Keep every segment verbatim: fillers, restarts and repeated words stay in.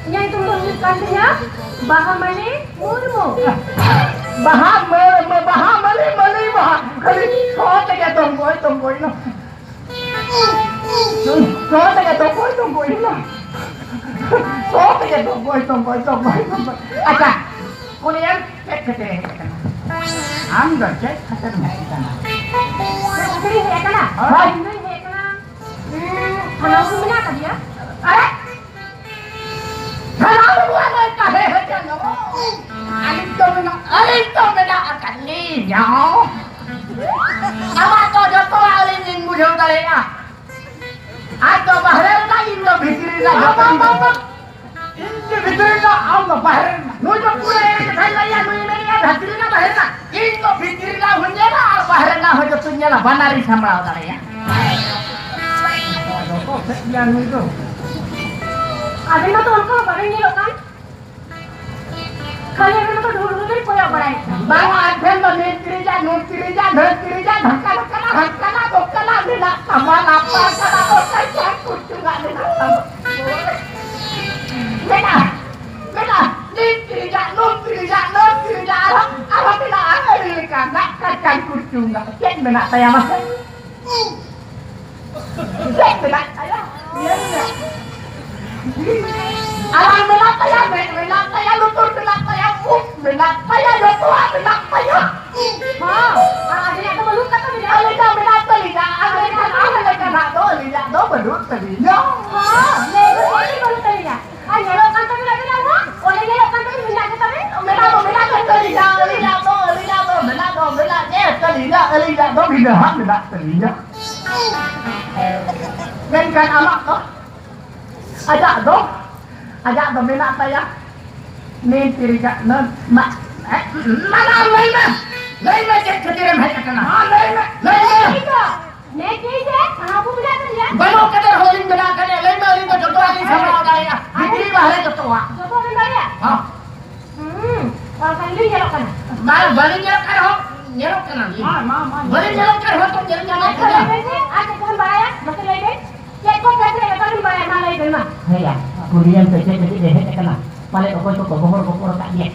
ᱤᱧᱟᱹᱜ ᱧᱩᱛᱩᱢ ᱫᱚ ᱦᱩᱭᱩᱜ ᱠᱟᱱ ᱛᱤᱧᱟ ᱵᱟᱦᱟᱢᱟᱹᱞᱤ ᱢᱩᱨᱢᱩ᱾ ᱵᱟᱦᱟ ᱢᱟᱹ-, ᱢᱟᱹ-, ᱵᱟᱦᱟᱢᱟᱹᱞᱤ, ᱢᱟᱹᱞᱤ ᱵᱟᱦᱟ᱾ ᱠᱷᱟᱹᱞᱤ ᱥᱚ ᱛᱮᱜᱮ ᱛᱚᱢᱵᱚᱭ, ᱛᱚᱢᱵᱚᱭ ᱱᱚ᱾ ᱥᱚ ᱛᱮᱜᱮ ᱛᱚᱢᱵᱚᱭ, ᱛᱚᱢᱵᱚᱭ ᱱᱚ᱾ ᱥᱚ ᱛᱮᱜᱮ ᱛᱚᱢᱵᱚᱭ, ᱛᱚᱢᱵᱚᱭ, ᱛᱚᱢᱵᱚᱭ, ᱛᱚᱢᱵᱚᱭ᱾ ᱟᱪᱪᱷᱟ, ᱠᱩᱞᱤᱭᱮᱢ, ᱪᱮᱫ ᱠᱷᱟᱹᱛᱤᱨ ᱦᱮᱡ ᱟᱠᱟᱱᱟ? ᱟᱢ ᱫᱚ ᱪᱮᱫ ᱠᱷᱟᱹᱛᱤᱨ ᱮᱢ ᱦᱮᱡ ᱟᱠᱟᱱᱟ? ᱪᱮᱫ ᱠᱷᱟᱹᱛᱤᱨ ᱤᱧ ᱦᱮᱡ ᱟᱠᱟᱱᱟ? ᱦᱳᱭ᱾ ᱤᱧ ᱫᱚᱧ ᱦᱮᱡ ᱟᱠᱟᱱᱟ, ᱩᱸ, ᱛᱷᱟᱱᱟ ᱠᱚ ᱢᱮᱱᱟᱜ ᱟᱠᱟᱫᱮᱭᱟ? ᱟᱨᱮ? ᱥᱟᱱᱟᱢ ᱠᱚᱣᱟᱜ ᱫᱚ ᱛᱟᱦᱮᱸ ᱦᱚᱪᱚ ᱧᱚᱜ᱾ ᱟᱹᱞᱤᱧ ᱫᱚ ᱢᱮᱱᱟᱜ, ᱟᱹᱞᱤᱧ ᱫᱚ ᱢᱮᱱᱟᱜ ᱟᱠᱟᱫ ᱞᱤᱧᱟ᱾ ᱟᱢᱟᱜ ᱫᱚ ᱡᱚᱛᱚᱣᱟᱜ ᱟᱹᱞᱤᱧ ᱞᱤᱧ ᱵᱩᱡᱷᱟᱹᱣ ᱫᱟᱲᱮᱭᱟᱜᱼᱟ᱾ ᱟᱡ ᱫᱚ ᱵᱟᱦᱨᱮ ᱨᱮᱱᱟᱜ, ᱤᱧ ᱫᱚ ᱵᱷᱤᱛᱨᱤ ᱨᱮᱱᱟᱜ, ᱡᱚᱛᱚ ᱤᱧ ᱫᱚ ᱤᱧ ᱫᱚ ᱵᱷᱤᱛᱨᱤ ᱨᱮᱱᱟᱜ, ᱟᱢ ᱫᱚ ᱵᱟᱦᱨᱮ ᱨᱮᱱᱟᱜ᱾ ᱱᱩᱭ ᱫᱚ ᱯᱩᱨᱟᱹ ᱮᱲᱮ ᱠᱟᱛᱷᱟᱭ ᱞᱟᱹᱭᱟ, ᱱᱩᱭ ᱢᱮᱱᱮᱫᱼᱟ ᱵᱷᱤᱛᱨᱤ ᱨᱮᱱᱟᱜ, ᱵᱟᱦᱨᱮ ᱨᱮᱱᱟᱜ᱾ ᱤᱧ ᱫᱚ ᱵᱷᱤᱛᱨᱤ ᱨᱮᱱᱟᱜ ᱦᱚᱸᱧ ᱧᱮᱞᱟ ᱟᱨ ᱵᱟᱦᱨᱮ ᱨᱮᱱᱟᱜ ᱦᱚᱸ ᱡᱚᱛᱚᱧ ᱧᱮᱞᱟ, ᱵᱟᱱᱟᱨᱤᱧ ᱥᱟᱢᱵᱲᱟᱣ ᱫᱟᱲᱮᱭᱟᱜᱼᱟ᱾ ᱡᱚᱛᱚ ᱥᱮᱫ ᱜᱮᱭᱟ ᱱᱩᱭ ᱫᱚ᱾ ᱟᱵᱮᱱ ᱢᱟᱛᱚ ᱚᱱᱠᱟ ᱦᱚᱸ ᱵᱟᱵᱮᱱ ᱧᱮᱞᱚᱜ ᱠᱟᱱ᱾ ᱠᱷᱟᱹᱞᱤ ᱟᱵᱮᱱ ᱢᱟᱛᱚ ᱰᱷᱩᱞ ᱰᱷᱩᱞ ᱵᱮᱱ ᱠᱚᱭᱚᱜ ᱵᱟᱲᱟᱭᱮᱫ ᱠᱟᱱ᱾ ᱵᱟᱝ, ᱟᱡ ᱴᱷᱮᱱ ᱫᱚ ᱱᱤᱛ ᱛᱤᱨᱤᱡᱟ, ᱱᱩᱱ ᱛᱤᱨᱤᱡᱟ, ᱫᱷᱟᱹᱨ ᱛᱤᱨᱤᱡᱟ, ᱫᱷᱟᱠᱟ ᱫᱷᱟᱠᱟ, ᱦᱟᱱᱠᱟᱱᱟ ᱫᱚᱠᱟᱱᱟ ᱢᱮᱱᱟᱜ ᱛᱟᱢᱟ, ᱞᱟᱯᱟ ᱠᱟᱱᱟ ᱫᱚ ᱠᱟᱪᱟ ᱠᱩᱪᱩᱝᱟ ᱢᱮᱱᱟᱜ ᱛᱟᱢᱟ᱾ ᱢᱮᱱᱟᱜᱼᱟ, ᱢᱮᱱᱟᱜᱼᱟ, ᱱᱤᱛ ᱛᱤᱨᱤᱡᱟ, ᱱᱩᱱ ᱛᱤᱨᱤᱡᱟ, ᱱᱩᱱ ᱛᱤᱨᱤᱡᱟ, ᱟᱨᱦᱚᱸ, ᱟᱨᱦᱚᱸ ᱢᱮᱱᱟᱜᱼᱟ ᱟᱹᱰᱤ ᱞᱮᱠᱟᱱᱟᱜ ᱠᱟᱪᱟ ᱠᱩᱪᱩᱝᱟ᱾ ᱪᱮᱫ ᱢᱮᱱᱟᱜ ᱛᱟᱭᱟ ᱢᱟᱥᱮ? ᱪᱮᱫ ᱢᱮᱱᱟᱜ ᱛᱟᱭᱟ? ᱧᱮᱞ ᱢᱮ᱾ ᱟᱲᱟᱝ ᱢᱮᱱᱟᱜ ᱛᱟᱭᱟ, ᱢᱮᱫ ᱢᱮᱱᱟᱜ ᱛᱟᱭᱟ, ᱞᱩᱛᱩᱨ ᱢᱮᱱᱟᱜ ᱛᱟᱭᱟ, ᱩᱵ ᱢᱮᱱᱟᱜ ᱛᱟᱭᱟ, ᱡᱚᱛᱚᱣᱟᱜ ᱢᱮᱱᱟᱜ ᱛᱟᱭᱟ᱾ ᱦᱚᱸ, ᱟᱨ ᱟᱹᱞᱤᱧᱟᱜ ᱫᱚ ᱵᱟᱹᱱᱩᱜ ᱠᱟᱜ ᱛᱟᱹᱵᱤᱱᱟ? ᱟᱹᱞᱤᱧᱟᱜ ᱢᱮᱱᱟᱜ ᱛᱟᱹᱞᱤᱧᱟ, ᱟᱨ ᱢᱮᱱᱠᱷᱟᱱ ᱟᱢ ᱞᱮᱠᱟᱱᱟᱜ ᱫᱚ ᱟᱹᱞᱤᱧᱟᱜ ᱫᱚ ᱵᱟᱹᱱᱩᱜ ᱛᱟᱹᱞᱤᱧᱟ᱾ ᱦᱚᱸ, ᱞᱟᱹᱭ ᱫᱚ ᱪᱮᱫ ᱜᱮ ᱵᱟᱹᱱᱩᱜ ᱛᱟᱹᱞᱤᱧᱟ᱾ ᱟᱨ ᱧᱮᱞᱚᱜ ᱠᱟᱱ ᱛᱟᱹᱵᱤᱱᱟ ᱟᱹᱵᱤᱱᱟᱜ ᱦᱚᱸ, ᱚᱸᱰᱮ ᱧᱮᱞᱚᱜ ᱠᱟᱱ ᱛᱟᱹᱵᱤᱱ ᱢᱮᱱᱟᱜ ᱜᱮ ᱛᱟᱹᱵᱤᱱ᱾ ᱢᱮᱱᱟᱜ ᱫᱚ ᱢᱮᱱᱟᱜ ᱜᱮ ᱛᱟᱹᱞᱤᱧᱟ, ᱟᱹᱞᱤᱧᱟᱜ ᱫᱚ, ᱟᱹᱞᱤᱧᱟᱜ ᱫᱚ ᱢᱮᱱᱟᱜ ᱫᱚ ᱢᱮᱱᱟᱜ ᱜᱮ ᱛᱟᱹᱞᱤᱧᱟ, ᱟᱹᱞᱤᱧᱟᱜ ᱫᱚ ᱵᱷᱤᱱᱟᱹ ᱦᱟᱸᱜ ᱢᱮᱱᱟᱜ ᱛᱟᱹᱞᱤᱧᱟ᱾ ᱢᱮᱱᱠᱷᱟᱱ ᱟᱢᱟᱜ ᱫᱚ? ᱟᱡᱟᱜ ᱫᱚ, ᱟᱡᱟᱜ ᱫᱚ ᱢᱮᱱᱟᱜ ᱛᱟᱭᱟ᱾ ᱱᱤᱱ ᱛᱤᱨᱤᱡᱟᱜ ᱱᱟᱹᱱ, ᱢᱟ, ᱮ, ᱢᱟᱱᱟ ᱞᱟᱹᱭ ᱢᱮ᱾ ᱞᱟᱹᱭ ᱢᱮ ᱪᱮᱫ ᱠᱷᱟᱹᱛᱤᱨᱮᱢ ᱦᱮᱡ ᱟᱠᱟᱱᱟ? ᱢᱟ ᱞᱟᱹᱭ ᱢᱮ, ᱞᱟᱹᱭ ᱢᱮ᱾ ᱱᱮ ᱠᱤ ᱡᱮ, ᱦᱟᱱᱟ ᱠᱚ ᱢᱮᱱᱟᱜ ᱛᱟᱞᱮᱭᱟ᱾ ᱵᱟᱹᱱᱩᱜ ᱠᱟᱛᱮ ᱨᱮᱦᱚᱸ ᱞᱤᱧ ᱵᱮᱱᱟᱣ ᱠᱟᱫᱮᱭᱟ᱾ ᱞᱟᱹᱭ ᱢᱮ, ᱟᱹᱞᱤᱧ ᱫᱚ ᱡᱚᱛᱚᱣᱟᱜ ᱞᱤᱧ ᱥᱟᱢᱵᱲᱟᱣ ᱫᱟᱲᱮᱭᱟᱜᱼᱟ᱾ ᱵᱷᱤᱛᱨᱤ ᱵᱟᱦᱨᱮ ᱡᱚᱛᱚᱣᱟᱜ᱾ ᱡᱚᱛᱚᱣᱟᱜ ᱵᱮᱱ ᱫᱟᱲᱮᱭᱟᱜᱼᱟ? ᱦᱚᱸ᱾ ᱦᱩᱸ, ᱚᱱᱠᱟ ᱜᱮᱞᱤᱧ ᱧᱮᱞᱚᱜ ᱠᱟᱱᱟ᱾ ᱵᱟ-, ᱵᱟᱹᱞᱤᱧ ᱧᱮᱞᱚᱜ ᱠᱟᱱ ᱨᱮᱦᱚᱸ, ᱧᱮᱞᱚᱜ ᱠᱟᱱᱟ᱾ ᱢᱟ, ᱢᱟ, ᱢᱟ, ᱵᱟᱹᱞᱤᱧ ᱧᱮᱞᱚᱜ ᱠᱟᱱ ᱨᱮᱦᱚᱸ ᱛᱚ ᱧᱮᱞ ᱧᱟᱢᱚᱜ ᱟᱪᱪᱷᱟ, ᱠᱟᱱᱟ᱾ ᱞᱟᱹᱭ ᱵᱮᱱ ᱥᱮ, ᱟᱨ ᱪᱮᱫ ᱠᱚᱵᱮᱱ ᱵᱟᱲᱟᱭᱟ? ᱢᱟᱥᱮ ᱞᱟᱹᱭ ᱵᱮᱱ᱾ ᱪᱮᱫ ᱠᱚ ᱠᱷᱮᱛᱨᱮ ᱡᱚᱛᱚ ᱵᱮᱱ ᱵᱟᱲᱟᱭᱟ? ᱢᱟ ᱞᱟᱹᱭ ᱵᱮᱱ᱾ ᱦᱮᱸᱭᱟ, ᱠᱩᱞᱤᱭᱮᱢ ᱥᱮ ᱪᱮᱫ ᱞᱟᱹᱜᱤᱫ ᱮ ᱦᱮᱡ ᱟᱠᱟᱱᱟ? ᱯᱟᱞᱮ ᱚᱠᱚᱭ ᱠᱚᱠᱚ ᱜᱚᱦᱚᱲ ᱜᱚᱯᱚᱲ ᱟᱠᱟᱫ ᱜᱮᱭᱟ᱾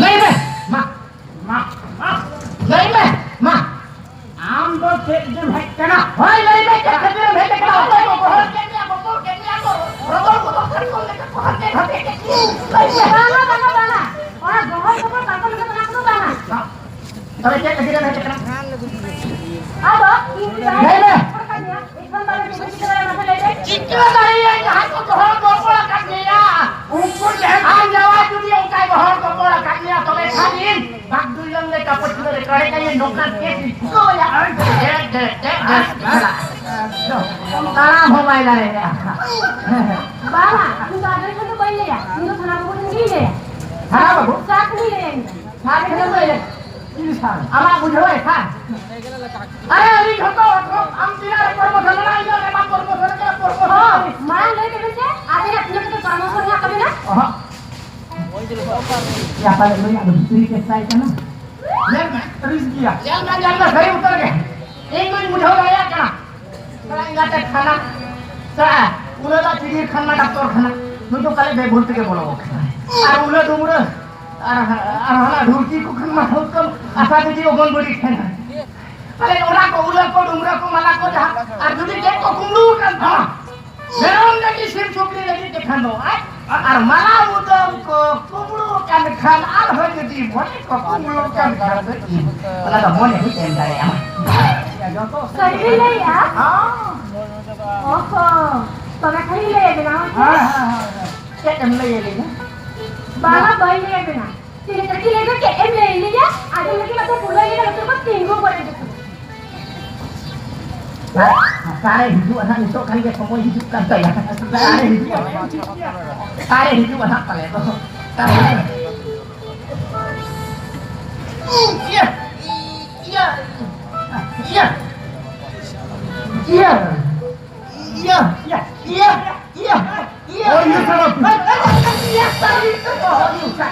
ᱞᱟᱹᱭ ᱢᱮ, ᱢᱟ, ᱢᱟ, ᱢᱟ, ᱞᱟᱹᱭ ᱢᱮ, ᱢᱟ᱾ ᱟᱢ ᱫᱚ ᱪᱮᱫ ᱮᱢ ᱦᱮᱡ ᱠᱟᱱᱟ? ᱦᱳᱭ, ᱞᱟᱹᱭ ᱢᱮ, ᱪᱮᱫ ᱠᱷᱟᱹᱛᱤᱨ ᱮᱢ ᱦᱮᱡ ᱟᱠᱟᱱᱟ? ᱚᱠᱚᱭ ᱠᱚ ᱜᱚᱦᱚᱲ ᱠᱮᱫ ᱢᱮᱭᱟ, ᱜᱚᱯᱚᱲ ᱠᱮᱫ ᱢᱮᱭᱟ ᱠᱚ, ᱨᱚᱫᱚᱲ ᱜᱚᱫᱚᱲ ᱠᱟᱴᱠᱚᱢ ᱞᱮᱠᱟ ᱠᱚ ᱦᱟᱱᱛᱮ ᱱᱟᱛᱮ ᱠᱮᱫ ᱢᱮᱭᱟ? ᱞᱟᱹᱭ ᱢᱮ᱾ ᱵᱟᱝᱟ, ᱵᱟᱝᱟ, ᱵᱟᱝᱟ᱾ ᱚᱱᱟ ᱜᱚᱦᱚᱲ ᱜᱚᱯᱚᱲ ᱠᱟᱴᱠᱚᱢ ᱞᱮᱠᱟ ᱚᱱᱟ ᱠᱚᱫᱚ ᱵᱟᱝᱟ᱾ ᱛᱚᱵᱮ ᱪᱮᱫ ᱞᱟᱹᱜᱤᱫ ᱮᱢ ᱦᱮᱡ ᱟᱠᱟᱱᱟ? ᱟᱫᱚ, ᱤᱧ ᱫᱚ ᱞᱟᱹᱭ ᱢᱮ᱾ ᱦᱚᱲ ᱠᱟᱱ ᱜᱮᱭᱟ᱾ ᱮᱠᱫᱚᱢ ᱵᱟᱝᱟ, ᱪᱮᱫ ᱮᱢ ᱪᱤᱠᱟᱹ ᱫᱟᱲᱮᱭᱟᱜᱼᱟ, ᱢᱟᱥᱮ ᱞᱟᱹᱭ ᱢᱮ᱾ ᱪᱤᱠᱟᱹ ᱫᱟᱲᱮᱭᱟᱜᱼᱟᱹᱧ, ᱡᱟᱦᱟᱸᱭ ᱠᱚ ᱜᱚᱦᱚᱲ ᱜᱚᱯᱚᱲ ᱟᱠᱟᱫ ᱢᱮᱭᱟ, ᱩᱱᱠᱩ ᱴᱷᱮᱱ ᱟᱨ ᱡᱟᱶᱟᱭ ᱡᱩᱫᱤ ᱚᱱᱠᱟᱭ ᱜᱚᱦᱚᱲ ᱜᱚᱯᱚᱲ ᱟᱠᱟᱫ ᱢᱮᱭᱟ, ᱛᱚᱵᱮ ᱠᱷᱟᱱ ᱤᱧ ᱵᱟᱜᱽᱫᱩᱭᱞᱟᱝ ᱞᱮᱠᱟ ᱯᱟᱹᱪᱷᱞᱟᱹ ᱨᱮ ᱠᱟᱲᱮ ᱠᱟᱭᱟᱹᱧ, ᱱᱚᱝᱠᱟᱱ ᱠᱮᱥ ᱤᱧ ᱴᱷᱩᱠᱟᱹᱣ ᱟᱭᱟ᱾ ᱫᱮ, ᱫᱮ, ᱫᱮ, ᱫᱮ, ᱪᱟᱞᱟᱜ᱾ ᱛᱟᱲᱟᱢ ᱦᱚᱸ ᱵᱟᱭ ᱫᱟᱲᱮᱭᱟᱜᱼᱟ᱾ ᱵᱟᱝᱟ, ᱤᱧ ᱫᱚ ᱟᱫᱚ ᱮᱱᱠᱷᱟᱱ ᱫᱚ ᱵᱟᱹᱧ ᱞᱟᱹᱭᱟ᱾ ᱤᱧ ᱫᱚ ᱛᱷᱟᱱᱟ ᱵᱟᱹᱵᱩ ᱴᱷᱮᱱ ᱜᱤᱧ ᱞᱟᱹᱭᱟ᱾ ᱛᱷᱟᱱᱟ ᱵᱟᱹᱵᱩ? ᱥᱟᱨ ᱴᱷᱮᱱ ᱜᱤᱧ ᱞᱟᱹᱭᱟ ᱤᱧ ᱫᱚ᱾ ᱥᱟᱨ ᱴᱷᱮᱱ ᱮᱢ ᱞᱟᱹᱭᱟ? ᱪᱤᱞᱤ ᱥᱟᱨ? ᱟᱢᱟᱜ ᱵᱩᱡᱷᱟᱹᱣ ᱮ ᱥᱟᱨ? ᱟᱨᱮ, ᱟᱹᱞᱤᱧ ᱡᱷᱚᱛᱚ ᱟᱢ ᱛᱤᱱᱟᱹᱜ ᱨᱮ ᱯᱨᱚᱢᱳᱥᱚᱱ ᱢᱮᱱᱟᱜᱼᱟ, ᱤᱧ ᱫᱚ ᱚᱸᱰᱮ ᱢᱟ ᱯᱨᱚᱢᱳᱥᱚᱱ ᱨᱮᱜᱮ ᱯᱨᱚᱢᱳᱥᱚᱱ᱾ ᱦᱳᱭ, ᱢᱟᱲᱟᱝ ᱞᱟᱹᱭ ᱛᱟᱵᱮᱱ ᱥᱮ, ᱟᱵᱮᱱᱟᱜ ᱛᱤᱱᱟᱹᱜ ᱠᱟᱛᱮ ᱯᱨᱚᱢᱳᱥᱚᱱ ᱦᱮᱱᱟᱜ ᱛᱟᱵᱮᱱᱟ? ᱚᱦᱚᱸ᱾ ᱭᱟ, ᱯᱟᱞᱮ ᱱᱩᱭᱟᱜ ᱫᱚ ᱵᱷᱤᱛᱨᱤ ᱠᱮᱥ ᱛᱟᱭ ᱠᱟᱱᱟ᱾ ᱧᱮᱞ ᱢᱮ, ᱨᱤᱥ ᱜᱮᱭᱟ᱾ ᱧᱮᱞ ᱢᱮ, ᱧᱮᱞ ᱢᱮ, ᱥᱟᱹᱨᱤ ᱩᱛᱟᱹᱨ ᱜᱮ᱾ ᱤᱧ ᱫᱩᱧ ᱵᱩᱡᱷᱟᱹᱣ ᱫᱟᱲᱮᱭᱟᱜ ᱠᱟᱱᱟ᱾ ᱛᱷᱚᱲᱟ ᱮᱸᱜᱟᱛᱮ ᱠᱷᱟᱱᱟ, ᱛᱷᱚᱲᱟ ᱩᱞᱟᱹ ᱫᱟᱜ ᱪᱤᱰᱤᱨ ᱠᱷᱟᱱ ᱢᱟ ᱰᱟᱠᱛᱚᱨ ᱠᱷᱟᱱᱟ᱾ ᱱᱩᱭ ᱫᱚ ᱯᱟᱞᱮ ᱵᱮᱵᱷᱩᱞ ᱛᱮᱜᱮ ᱵᱚᱞᱚ ᱜᱚᱫ ᱠᱟᱱᱟᱭ᱾ ᱟᱨ ᱩᱞᱟᱹ ᱰᱩᱢᱲᱟᱹ, ᱟᱨ, ᱟᱨ ᱦᱟᱱᱟ ᱰᱷᱩᱞᱠᱤ ᱠᱚ ᱠᱷᱟᱱ ᱢᱟ ᱦᱩᱠᱟᱹᱢ ᱟᱥᱟ ᱫᱤᱫᱤ ᱚᱜᱚᱱᱵᱟᱲᱤ ᱴᱷᱮᱱ᱾ ᱯᱟᱞᱮ ᱚᱱᱟ ᱠᱚ ᱩᱞᱟᱹ ᱠᱚ ᱰᱩᱢᱲᱟᱹ ᱠᱚ ᱢᱟᱞᱟ ᱠᱚ ᱡᱟᱦᱟᱸ, ᱟᱨ ᱡᱩᱫᱤ ᱪᱮᱫ ᱠᱚ ᱠᱩᱢᱵᱽᱲᱩ ᱟᱠᱟᱱ ᱛᱟᱢᱟ, ᱢᱮᱨᱚᱢ ᱞᱟᱹᱜᱤᱫ, ᱥᱤᱢ ᱥᱩᱠᱨᱤ ᱞᱟᱹᱜᱤᱫ ᱛᱮᱠᱷᱟᱱ ᱫᱚ ᱟᱡ, ᱟᱨ ᱢᱟᱞᱟ ᱢᱩᱫᱟᱹᱢ ᱠᱚ ᱠᱩᱢᱵᱽᱲᱩ ᱠᱟᱱ ᱠᱷᱟᱱ, ᱟᱨᱦᱚᱸ ᱡᱩᱫᱤ ᱢᱚᱱᱮ ᱠᱚ ᱠᱩᱢᱵᱽᱲᱩ ᱠᱟᱱ ᱠᱷᱟᱱ ᱫᱚ ᱤᱧ᱾ ᱚᱱᱟ ᱫᱚ ᱢᱚᱱᱮ ᱦᱩᱭ ᱮᱢ ᱫᱟᱲᱮᱭᱟᱜᱼᱟ᱾ ᱥᱟᱹᱨᱤ ᱵᱤᱱ ᱞᱟᱹᱭᱮᱜᱼᱟ? ᱦᱚᱸ᱾ ᱚᱦᱚ, ᱛᱚᱵᱮ ᱠᱷᱟᱱ ᱞᱟᱹᱭ ᱟᱵᱮᱱᱟ, ᱦᱳᱭ ᱥᱮ? ᱦᱮᱸ, ᱦᱮᱸ, ᱦᱮᱸ, ᱦᱮᱸ᱾ ᱪᱮᱫ ᱮᱢ ᱞᱟᱹᱭ ᱟᱹᱞᱤᱧᱟ? ᱵᱟᱝᱟ, ᱵᱟᱹᱧ ᱞᱟᱹᱭ ᱟᱵᱮᱱᱟ᱾ ᱛᱤᱱᱟᱹᱜ ᱪᱮᱫ ᱮᱢ ᱞᱟᱹᱭ ᱞᱤᱧᱟ? ᱟᱸᱡᱚᱢ ᱞᱟᱹᱜᱤᱫ ᱢᱟᱛᱚ ᱠᱩᱞᱟᱹᱭ ᱞᱮᱠᱟ ᱞᱩᱛᱩᱨ ᱠᱚ ᱛᱤᱸᱜᱩ ᱜᱚᱫ ᱮᱱ ᱛᱟᱠᱚᱣᱟ᱾ ᱚᱠᱟᱨᱮ ᱦᱤᱡᱩᱜᱼᱟ ᱱᱟᱦᱟᱜ? ᱱᱤᱛᱚᱜ ᱠᱷᱟᱱ ᱜᱮ ᱥᱚᱢᱚᱭ ᱦᱤᱡᱩᱜ ᱠᱟᱱ ᱛᱟᱭᱟ᱾ ᱚᱠᱟᱨᱮ ᱦᱤᱡᱩᱜᱼᱟ? ᱚᱠᱟᱨᱮ ᱦᱤᱡᱩᱜᱼᱟ ᱱᱟᱦᱟᱜ ᱯᱟᱞᱮ ᱫᱚ? ᱚᱠᱟᱨᱮ ᱦᱤᱡᱩᱜᱼᱟ? ᱤᱭᱟᱹ! ᱤᱭᱟᱹ! ᱤᱭᱟᱹ! ᱤᱭᱟᱹ! Iya, iya, iya, iya, iya. Oh, you son of a... Iya, sorry. Oh, you son.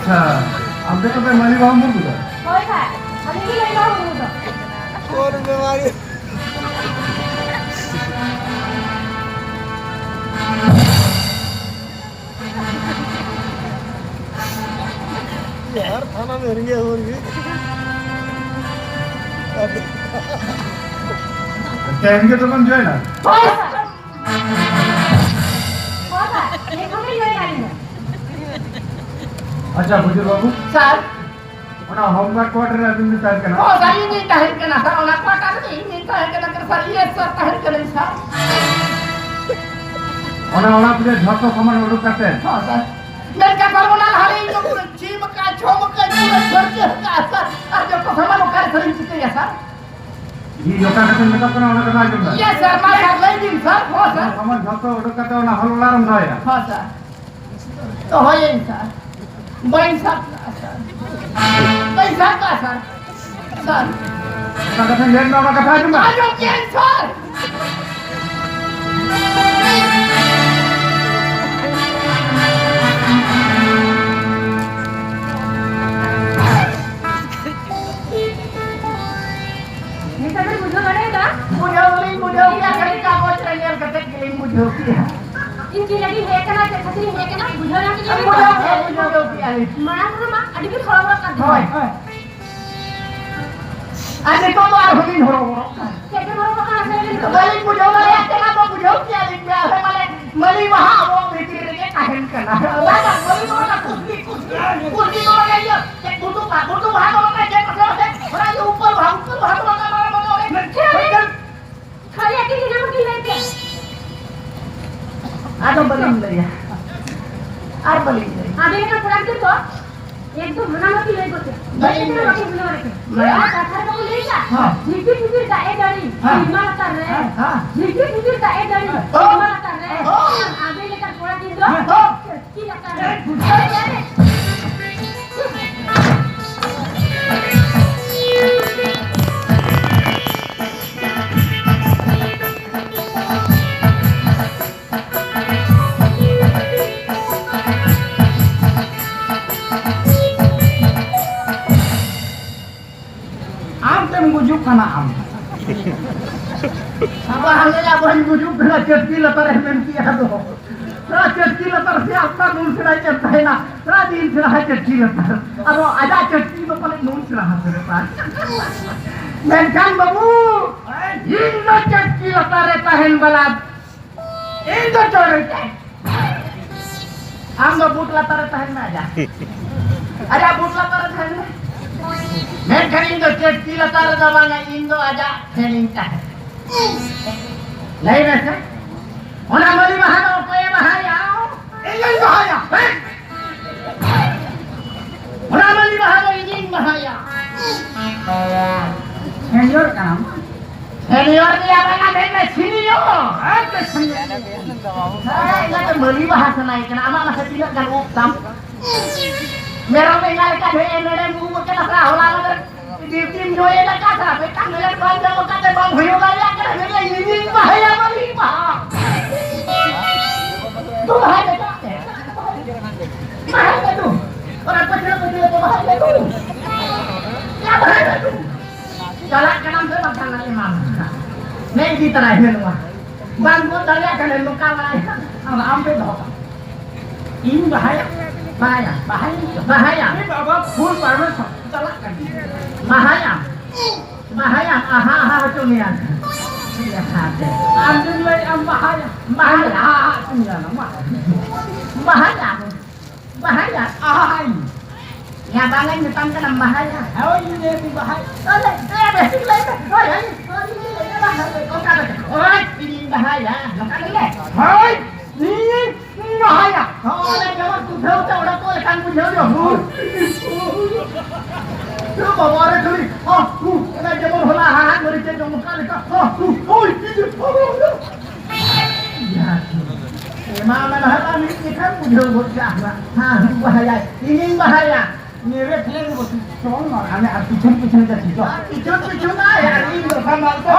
ᱟᱪᱪᱷᱟ, ᱟᱢ ᱜᱮ ᱛᱚᱵᱮ ᱢᱟᱹᱞᱤ ᱵᱟᱹᱦᱩ ᱢᱩᱨᱢᱩ ᱫᱚ? ᱦᱳᱭ ᱥᱟᱨ, ᱟᱹᱞᱤᱧ ᱜᱮ ᱢᱟᱹᱞᱤ ᱵᱟᱹᱦᱩ ᱢᱩᱨᱢᱩ ᱫᱚ᱾ ᱠᱚᱱ ᱵᱮᱢᱟᱨᱤ᱾ ᱭᱟᱨ, ᱛᱷᱟᱱᱟ ᱢᱮ ᱨᱮᱸᱜᱮᱡ ᱦᱚᱲ ᱜᱮ᱾ ᱛᱮᱦᱮᱧ ᱜᱮ ᱛᱚᱵᱮᱢ ᱡᱚᱭᱮᱱᱟ? ᱦᱳᱭ ᱥᱟᱨ᱾ ᱦᱳᱭ ᱥᱟᱨ, ᱮᱠᱷᱚᱱ ᱜᱮ ᱡᱚᱭᱮᱱ ᱟᱹᱞᱤᱧ᱾ ᱟᱪᱪᱷᱟ, ᱵᱩᱡᱷᱟᱹᱣ ᱵᱟᱹᱵᱩ᱾ ᱥᱟᱨ᱾ ᱚᱱᱟ ᱦᱳᱢᱜᱟᱨᱰ ᱠᱣᱟᱴᱟᱨ ᱨᱮ ᱟᱹᱵᱤᱱ ᱵᱤᱱ ᱛᱟᱦᱮᱱ ᱠᱟᱱᱟ? ᱦᱳᱭ ᱥᱟᱨ, ᱤᱧ ᱜᱤᱧ ᱛᱟᱦᱮᱱ ᱠᱟᱱᱟ ᱥᱟᱨ, ᱚᱱᱟ ᱠᱣᱟᱴᱟᱨ ᱨᱮ ᱤᱧ ᱜᱤᱧ ᱛᱟᱦᱮᱱ ᱠᱟᱱᱟ ᱥᱟᱨ, ᱤᱭᱮᱥ ᱥᱟᱨ, ᱛᱟᱦᱮᱱ ᱠᱟᱹᱱᱟᱹᱧ ᱥᱟᱨ᱾ ᱚᱱᱟ ᱚᱲᱟᱜ ᱨᱮ ᱡᱷᱚᱛᱚ ᱥᱟᱢᱟᱱ ᱩᱰᱩᱠ ᱠᱟᱛᱮ? ᱦᱳᱭ ᱥᱟᱨ᱾ ᱢᱮᱱᱠᱷᱟᱱ ᱥᱟᱨ, ᱚᱱᱟ ᱞᱟᱦᱟ ᱨᱮ ᱤᱧ ᱫᱚ ᱯᱩᱨᱟᱹ ᱪᱷᱤᱢ ᱟᱠᱟᱫ, ᱪᱷᱚᱢ ᱟᱠᱟᱫ, ᱯᱩᱨᱟᱹ ᱯᱷᱟᱹᱨᱪᱟᱹ ᱟᱠᱟᱫ ᱥᱟᱨ, ᱟᱨ ᱡᱚᱛᱚ ᱥᱟᱢᱟᱱ ᱚᱠᱟ ᱨᱮ ᱥᱟᱨ ᱤᱧ ᱪᱤᱠᱟᱹᱭᱟ ᱥᱟᱨ? ᱤᱧ ᱚᱠᱟ ᱠᱟᱛᱷᱟᱧ ᱢᱮᱛᱟᱜ ᱠᱟᱱᱟ, ᱚᱱᱟ ᱠᱟᱛᱷᱟ ᱟᱸᱡᱚᱢ ᱢᱮ᱾ ᱤᱭᱮᱥ ᱥᱟᱨ, ᱢᱟ ᱥᱟᱨ, ᱞᱟᱹᱭ ᱵᱤᱱ ᱥᱟᱨ᱾ ᱦᱳᱭ ᱥᱟᱨ᱾ ᱥᱟᱢᱟᱱ ᱡᱷᱚᱛᱚ ᱩᱰᱩᱠ ᱠᱟᱛᱮ ᱚᱱᱟ ᱦᱚᱞ ᱚᱲᱟᱜ ᱨᱮᱢ ᱫᱚᱦᱚᱭᱟ᱾ ᱦᱳᱭ ᱥᱟᱨ᱾ ᱫᱚᱦᱚᱭᱟᱹᱧ ᱥᱟᱨ, ᱵᱟᱹᱧ ᱥᱟᱵ ᱠᱟᱜᱼᱟ ᱥᱟᱨ, ᱵᱟᱹᱧ ᱥᱟᱵ ᱠᱟᱜᱼᱟ ᱥᱟᱨ, ᱥᱟᱨ᱾ ᱚᱱᱟ ᱠᱟᱛᱷᱟᱧ ᱞᱟᱹᱭᱟᱫ ᱢᱮ, ᱚᱱᱟ ᱠᱟᱛᱷᱟ ᱟᱸᱡᱚᱢ ᱢᱮ᱾ ᱟᱸᱡᱚᱢ ᱠᱮᱜᱼᱟᱹᱧ ᱥᱟᱨ᱾ ᱱᱤᱛᱚᱜ ᱵᱤᱱ ᱵᱩᱡᱷᱟᱹᱣ ᱫᱟᱲᱮᱭᱟᱫᱟ? ᱵᱩᱡᱷᱟᱹᱣ ᱫᱚᱞᱤᱧ ᱵᱩᱡᱷᱟᱹᱣ ᱠᱮᱜᱼᱟ, ᱠᱷᱟᱹᱞᱤ ᱠᱟᱜᱚᱡᱽ ᱨᱮ ᱧᱮᱞ ᱠᱟᱛᱮ ᱜᱮᱞᱤᱧ ᱵᱩᱡᱷᱟᱹᱣ ᱠᱮᱜᱼᱟ᱾ ᱤᱧ ᱪᱮᱫ ᱞᱟᱹᱜᱤᱫ ᱦᱮᱡ ᱠᱟᱱᱟ, ᱪᱮᱫ ᱠᱷᱟᱹᱛᱤᱨ ᱤᱧ ᱦᱮᱡ ᱠᱟᱱᱟ, ᱵᱩᱡᱷᱟᱹᱣ ᱧᱟᱢ ᱠᱮᱫᱟ ᱵᱤᱱ? ᱵᱩᱡᱷᱟᱹᱣ ᱠᱮᱜᱼᱟ, ᱵᱩᱡᱷᱟᱹᱣ ᱠᱮᱜᱼᱟ ᱞᱤᱧ᱾ ᱢᱟᱲᱟᱝ ᱨᱮᱢᱟ ᱟᱹᱰᱤ ᱵᱤᱱ ᱦᱚᱨᱚᱵᱚᱨᱚᱜ ᱠᱟᱱ ᱛᱟᱦᱮᱸᱫ᱾ ᱦᱳᱭ, ᱦᱳᱭ᱾ ᱟᱨ ᱱᱤᱛᱚᱜ ᱫᱚ ᱟᱨᱦᱚᱸ ᱞᱤᱧ ᱦᱚᱨᱚᱵᱚᱨᱚᱜ ᱠᱟᱱᱟ᱾ ᱪᱮᱫ ᱵᱤᱱ ᱦᱚᱨᱚᱵᱚᱨᱚᱜ ᱠᱟᱱᱟ, ᱞᱟᱹᱭ ᱵᱤᱱ ᱛᱚ? ᱵᱟᱹᱞᱤᱧ ᱵᱩᱡᱷᱟᱹᱣ ᱫᱟᱲᱮᱭᱟᱜ ᱠᱟᱱᱟ, ᱟᱫᱚ ᱵᱩᱡᱷᱟᱹᱣ ᱠᱮᱜᱼᱟ ᱞᱤᱧ ᱡᱮ ᱟᱞᱮ ᱢᱟᱞᱮ ᱢᱟᱹᱞᱤ ᱢᱟᱦᱟ ᱟᱵᱚ ᱵᱷᱤᱛᱤᱨ ᱨᱮᱜᱮ ᱛᱟᱦᱮᱱ ᱠᱟᱱᱟ᱾ ᱵᱟᱝ, ᱵᱟᱝ, ᱢᱟᱹᱞᱤ ᱢᱟᱦᱟ ᱠᱩᱥᱤ, ᱠᱩᱥᱤ, ᱠᱩᱥᱤ ᱫᱚ ᱵᱟᱝ ᱤᱭᱟᱹ, ᱪᱮᱫ ᱜᱷᱩᱴᱩ ᱵᱟ-, ᱜᱷᱩᱴᱩ ᱵᱟᱦᱟ ᱫᱚ ᱵᱟᱝ, ᱪᱮᱫ ᱠᱚ ᱪᱮᱫ, ᱚᱱᱟ ᱤᱭᱟᱹ ᱩᱯᱟᱹᱞ ᱵᱟᱦᱟ, ᱩᱯᱟᱹᱞ ᱵᱟᱦᱟ ᱫᱚ ᱵᱟᱝ, ᱵᱟᱝ, ᱵᱟᱝ, ᱵᱟᱝ, ᱚᱱᱮ ᱠᱷᱟᱹᱞᱤ ᱟᱹᱠᱤᱱ ᱜᱮ ᱧᱟᱢ ᱠᱤᱱ ᱞᱟᱹᱭ ᱠᱮᱫ᱾ ᱟᱫᱚ ᱵᱟᱹᱞᱤᱧ ᱞᱟᱹᱭᱟ᱾ ᱟᱨ ᱵᱟᱹᱞᱤᱧ ᱞᱟᱹᱭᱟ᱾ ᱟᱵᱮᱱ ᱞᱮᱠᱟᱱ ᱠᱚᱲᱟ ᱜᱤᱫᱽᱨᱟᱹ ᱫᱚ ᱮᱠᱫᱚᱢ ᱦᱟᱱᱟ ᱵᱟᱹᱠᱤ ᱞᱟᱹᱭ ᱜᱚᱫ ᱠᱮᱫ᱾ ᱵᱟᱹᱞᱤᱧ ᱞᱟᱹᱭᱟ᱾ ᱵᱟᱹᱠᱤ ᱵᱩᱞᱟᱹᱣ ᱨᱮ᱾ ᱦᱮᱸ᱾ ᱟᱨ ᱠᱟᱛᱷᱟ ᱨᱮ ᱵᱟᱠᱚ ᱞᱟᱹᱭ ᱠᱟᱜ? ᱦᱮᱸ᱾ ᱡᱷᱤᱯᱤᱨ ᱡᱷᱤᱯᱤᱨ ᱫᱟᱜ ᱮ ᱡᱟᱹᱲᱤ, ᱦᱮᱸ᱾ ᱥᱮᱨᱢᱟ ᱞᱟᱛᱟᱨ ᱨᱮ᱾ ᱦᱮᱸ, ᱦᱮᱸ᱾ ᱡᱷᱤᱯᱤᱨ ᱡᱷᱤᱯᱤᱨ ᱫᱟᱜ ᱮ ᱡᱟᱹᱲᱤ, ᱦᱮᱸ᱾ ᱥᱮᱨᱢᱟ ᱞᱟᱛᱟᱨ ᱨᱮ᱾ ᱦᱮᱸ᱾ ᱟᱵᱮᱱ ᱞᱮᱠᱟᱱ ᱠᱚᱲᱟ ᱜᱤᱫᱽᱨᱟᱹ ᱫᱚ ᱦᱮᱸ᱾ ᱪᱟᱹᱴᱠᱤ ᱞᱟᱛᱟᱨ ᱨᱮ᱾ ᱦᱮᱸ᱾ ᱠᱟᱱᱟ ᱟᱢ᱾ ᱟᱵᱚ ᱦᱟᱸᱰᱮ ᱟᱵᱚ ᱦᱚᱸ ᱜᱩᱡᱩᱜ ᱠᱟᱱᱟ, ᱪᱟᱹᱴᱠᱤ ᱞᱟᱛᱟᱨ ᱨᱮ ᱢᱮᱱ ᱠᱮᱜᱼᱟ ᱫᱚ᱾ ᱚᱱᱟ ᱪᱟᱹᱴᱠᱤ ᱞᱟᱛᱟᱨ ᱥᱮ ᱟᱯᱱᱟᱨ ᱱᱩᱱ ᱥᱮᱬᱟᱭ ᱪᱮᱫ ᱛᱟᱦᱮᱱᱟ? ᱚᱱᱟ ᱫᱤᱱ ᱥᱮᱬᱟ ᱪᱟᱹᱴᱠᱤ ᱞᱟᱛᱟᱨ᱾ ᱟᱫᱚ ᱟᱡᱟᱜ ᱪᱟᱹᱴᱠᱤ ᱫᱚ ᱯᱟᱞᱮ ᱱᱩᱱ ᱥᱮᱬᱟ ᱦᱟᱥᱟ ᱨᱮ ᱛᱟᱦᱮᱱ᱾ ᱢᱮᱱᱠᱷᱟᱱ ᱵᱟᱹᱵᱩ, ᱤᱧ ᱫᱚ ᱪᱟᱹᱴᱠᱤ ᱞᱟᱛᱟᱨ ᱨᱮ ᱛᱟᱦᱮᱱ ᱵᱟᱞᱟ ᱤᱧ ᱫᱚ ᱪᱚᱴ ᱨᱮ ᱛᱟᱦᱮᱱ᱾ ᱟᱢ ᱫᱚ ᱵᱩᱴ ᱞᱟᱛᱟᱨ ᱨᱮ ᱛᱟᱦᱮᱱ ᱢᱮ, ᱟᱡᱟᱜ᱾ ᱟᱡᱟᱜ ᱵᱩᱴ ᱞᱟᱛᱟᱨ ᱨᱮ ᱛᱟᱦᱮᱱ ᱢᱮ᱾ ᱢᱮᱱᱠᱷᱟᱱ ᱤᱧ ᱫᱚ ᱪᱟᱹᱴᱠᱤ ᱞᱟᱛᱟᱨ ᱨᱮᱫᱚ ᱵᱟᱝᱟ, ᱤᱧ ᱫᱚ ᱟᱡᱟᱜ ᱴᱷᱮᱱᱤᱧ ᱛᱟᱦᱮᱱ᱾ ᱞᱟᱹᱭ ᱢᱮᱥᱮ, ᱚᱱᱟ ᱢᱟᱹᱞᱤ ᱵᱟᱦᱟ ᱫᱚ ᱚᱠᱚᱭᱮ ᱵᱟᱦᱟᱭᱟ? ᱤᱧᱤᱧ ᱵᱟᱦᱟᱭᱟ᱾ ᱦᱮᱸ? ᱚᱱᱟ ᱢᱟᱹᱞᱤ ᱵᱟᱦᱟ ᱫᱚ ᱤᱧᱤᱧ ᱵᱟᱦᱟᱭᱟ᱾ ᱥᱮᱱᱤᱭᱚᱨ ᱠᱟᱱᱟᱢ᱾ ᱥᱮᱱᱤᱭᱚᱨ ᱫᱚᱭᱟ ᱵᱟᱝᱟ, ᱢᱮᱱ ᱢᱮ ᱥᱤᱱᱤᱭᱚᱨ᱾ ᱦᱮᱸ, ᱛᱚ ᱥᱤᱱᱤᱭᱚᱨ᱾ ᱦᱮᱸ, ᱤᱧ ᱫᱚ ᱢᱟᱹᱞᱤ ᱵᱟᱦᱟ ᱥᱟᱱᱟᱭᱮ ᱠᱟᱱᱟ᱾ ᱟᱢᱟᱜ ᱢᱟᱥᱮ ᱛᱤᱱᱟᱹᱜ ᱜᱟᱱ ᱩᱵ ᱛᱟᱢ? ᱢᱮᱨᱚᱢ ᱮᱸᱜᱟ ᱞᱮᱠᱟ ᱰᱷᱮᱨ ᱱᱚᱰᱮᱢ ᱩᱵ ᱟᱠᱟᱱᱟ, ᱦᱚᱞᱟ ᱢᱟᱫᱷᱮᱨ ᱰᱤᱭᱩᱴᱤᱢ ᱡᱚᱭᱮᱱ ᱟᱠᱟᱫᱟ, ᱢᱤᱫᱴᱟᱝ ᱢᱮᱞᱮᱴ ᱵᱟᱝ ᱧᱟᱢ ᱟᱠᱟᱫ ᱛᱮ ᱵᱟᱝ ᱦᱩᱭᱩᱜ ᱫᱟᱲᱮᱭᱟᱜ ᱠᱟᱱᱟ, ᱢᱮᱱᱫᱟ, "ᱤᱧᱤᱧ ᱵᱟᱦᱟᱭᱟ, ᱢᱟᱹᱞᱤ ᱵᱟᱦᱟ᱾ ᱫᱩ ᱵᱟᱦᱟᱭ ᱢᱮ, ᱪᱟᱞᱟᱜ ᱢᱮ, ᱵᱟᱦᱟᱭ ᱢᱮ ᱫᱩ, ᱚᱱᱟ ᱯᱟᱹᱪᱷᱞᱟᱹ ᱯᱟᱹᱪᱷᱞᱟᱹ ᱛᱮ ᱵᱟᱦᱟᱭ ᱢᱮ ᱫᱩ, ᱭᱟ ᱵᱟᱦᱟᱭ ᱢᱮ ᱫᱩ, ᱪᱟᱞᱟᱜ ᱠᱟᱱᱟᱢ ᱥᱮ ᱵᱟᱝ ᱠᱟᱱᱟ ᱮᱢᱟᱢ ᱠᱟᱱᱟ, ᱱᱮ ᱤᱫᱤ ᱛᱟᱨᱟᱭ ᱢᱮ ᱱᱚᱣᱟ, ᱵᱟᱝ ᱵᱚᱱ ᱫᱟᱲᱮᱭᱟᱜ ᱠᱟᱱᱟ, ᱱᱚᱝᱠᱟ ᱵᱟᱲᱟᱭ ᱠᱷᱟᱱ ᱟᱢ ᱯᱮ ᱫᱚᱦᱚ ᱠᱟᱜᱼᱟ, ᱤᱧ ᱵᱟᱦᱟᱭᱟ, ᱵᱟᱦᱟᱭᱟ, ᱵᱟᱦᱟᱭᱟ, ᱵᱟᱦᱟᱭᱟ, ᱤᱧ ᱵᱟᱵᱟ ᱯᱷᱩᱞ ᱯᱟᱨᱢᱤᱥᱚᱱ ᱪᱟᱞᱟᱜ ᱠᱟᱱᱟ, ᱵᱟᱦᱟᱭᱟ." ᱵᱟᱦᱟᱭᱟ, ᱟᱦᱟ, ᱟᱦᱟ ᱦᱚᱪᱚ ᱢᱮᱭᱟ᱾ ᱟᱢ ᱡᱩᱫᱤ ᱞᱟᱹᱭ ᱟᱢ ᱵᱟᱦᱟᱭᱟ, ᱵᱟᱦᱟᱭᱟ, ᱟᱦᱟ, ᱟᱦᱟ ᱦᱚᱪᱚ ᱢᱮᱭᱟ, ᱢᱟ᱾ ᱵᱟᱦᱟᱭᱟ, ᱵᱟᱦᱟᱭᱟ, ᱟᱦᱟ, ᱟᱦᱟ᱾ ᱭᱟ, ᱵᱟᱝ ᱤᱧ ᱢᱮᱛᱟᱢ ᱠᱟᱱᱟ, ᱵᱟᱦᱟᱭᱟ᱾ ᱦᱳᱭ, ᱤᱧ ᱞᱟᱹᱭ ᱟᱹᱧ ᱵᱟᱦᱟᱭᱟ᱾ ᱛᱟᱦᱞᱮ, ᱮ, ᱵᱮᱥ ᱴᱷᱤᱠ ᱞᱟᱹᱭ ᱢᱮ᱾ ᱦᱳᱭ, ᱦᱳᱭ, ᱦᱳᱭ, ᱤᱧ ᱞᱟᱹᱭ ᱟᱹᱧ ᱵᱟᱦᱟᱭᱟ᱾ ᱚᱱᱠᱟ ᱫᱚ, ᱦᱳᱭ, ᱤᱧᱤᱧ ᱵᱟᱦᱟᱭᱟ᱾ ᱱᱚᱝᱠᱟ ᱫᱚ ᱞᱟᱹᱭ᱾ ᱦᱳᱭ, ᱤᱧᱤᱧ ᱵᱟᱦᱟᱭᱟ᱾ ᱦᱚᱸ, ᱚᱱᱮ ᱡᱮᱢᱚᱱ ᱠᱩᱴᱷᱟᱹᱣ ᱛᱮ ᱚᱰᱚᱠᱚᱜ ᱞᱮᱠᱟᱱ ᱵᱩᱡᱷᱟᱹᱣ ᱧᱚᱜ᱾ ᱦᱩᱸ᱾ ᱮ ᱵᱟᱵᱟ ᱨᱮ ᱠᱷᱟᱹᱞᱤ, ᱦᱚᱸ, ᱦᱩᱸ, ᱚᱱᱮ ᱡᱮᱢᱚᱱ ᱦᱚᱞᱟ ᱦᱟᱲᱦᱟᱫ ᱢᱟᱹᱨᱤᱪ ᱮ ᱡᱚᱢ ᱟᱠᱟᱫ ᱞᱮᱠᱟ᱾ ᱦᱚᱸ, ᱦᱩᱸ, ᱦᱳᱭ, ᱦᱳᱭ, ᱦᱳᱭ᱾ ᱮᱢᱟ ᱢᱮ ᱞᱟᱦᱟ ᱢᱤᱫ ᱡᱚᱠᱷᱟ ᱵᱩᱡᱷᱟᱹᱣ ᱜᱚᱫ ᱠᱟᱜᱼᱟ᱾ ᱦᱮᱸ, ᱵᱟᱦᱟᱭᱟ, ᱤᱧᱤᱧ ᱵᱟᱦᱟᱭᱟ᱾ ᱢᱮᱨᱮ ᱯᱷᱮᱞᱮ ᱫᱚ ᱵᱚᱥᱩ, ᱪᱚᱞ ᱱᱚᱰᱮ, ᱟᱢᱮ ᱟᱨ ᱯᱤᱪᱷᱚᱱ ᱯᱤᱪᱷᱚᱱ ᱫᱚ ᱪᱚᱞ᱾ ᱯᱤᱪᱷᱚᱱ ᱯᱤᱪᱷᱚᱱ ᱫᱚ ᱟᱨ ᱤᱧ ᱫᱚ ᱥᱟᱢᱟᱞ ᱠᱚ᱾